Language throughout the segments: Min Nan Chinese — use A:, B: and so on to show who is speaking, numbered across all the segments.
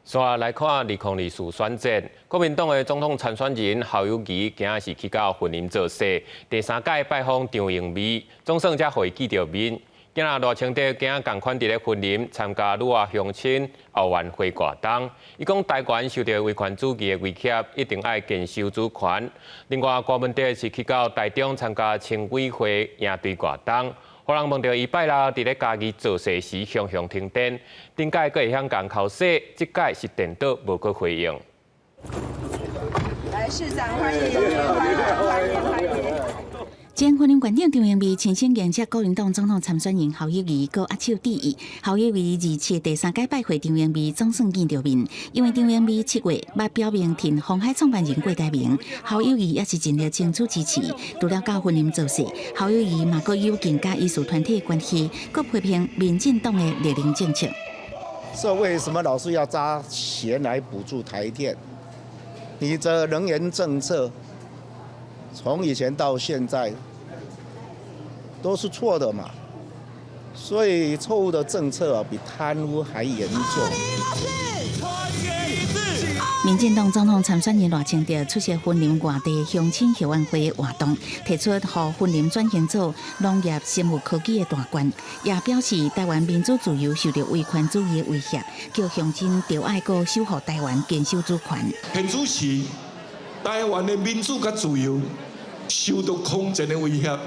A: 煞來看2024選戰，國民黨的總統參選人侯友宜今仔是去到雲林造勢，第三擺拜訪張榮味，總算才予伊見著面。今仔賴清德今仔仝款佇咧雲林參加女仔鄉親後援會活動，伊講台灣受著威權主義的威脅，一定愛堅守主權。另外，柯文哲是去到台中參加青委會營隊活動。予人問著伊拜六佇咧嘉義造勢時雄雄停電，頂擺閣會曉共哭說，這擺是電倒無閣回應。
B: 來，市長歡迎，歡迎，歡迎，歡迎。
C: 前雲林縣長張榮味親身迎接國民黨總統參選人侯友宜，閣握手致意。侯友宜27第三擺拜會張榮味，總算見著面。因為張榮味7月捌表明挺鴻海創辦人郭台銘，侯友宜也是盡力爭取支持。除了到雲林造勢，侯友宜嘛閣有更佮議事團體關係，閣批評民進黨的綠能政策。
D: 這為什麼老是要加錢來補助台電？你這能源政策從以前到現在都是錯的嘛，所以錯誤的政策比貪污還嚴重。
C: 民進黨總統參選人賴清德出席雲林外地鄉親後援會活動，提出予雲林轉型做農業生物科技的大縣，也表示台灣民主自由受著威權主義的威脅，叫鄉親著愛閣守護台灣，堅守主權。
E: 現此時，台灣的民主佮自由受到空前的威脅，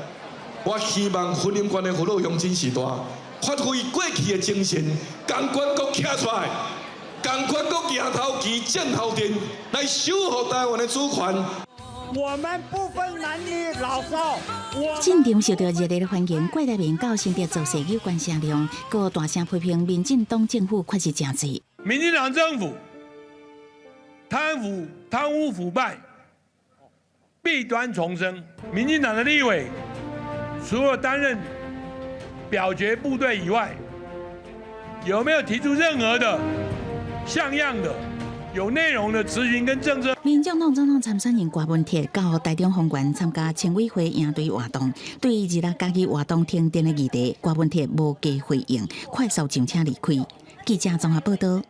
E: 我希望雲林縣的父老鄉親序大，發揮過去的精神，仝款閣徛出來，仝款閣行頭旗、戰頭陣，來守護台灣的主權。
F: 我們不分男女老少。
C: 進場受到熱烈的歡迎，郭台銘到新竹造勢有關聲量，閣大聲批評民進黨政府確實誠濟。
G: 民進黨政府貪腐、貪污腐敗，弊端叢生。民進黨的立委除了擔任表決部隊以外，有沒有提出任何的像樣的、有內容的質詢跟政策？
C: 民眾黨總統參選人柯文哲到台中豐原參加青委會營隊活動，對於二六嘉義活動停電的議題，柯文哲無加回應，快速上車離開。記者綜合報道。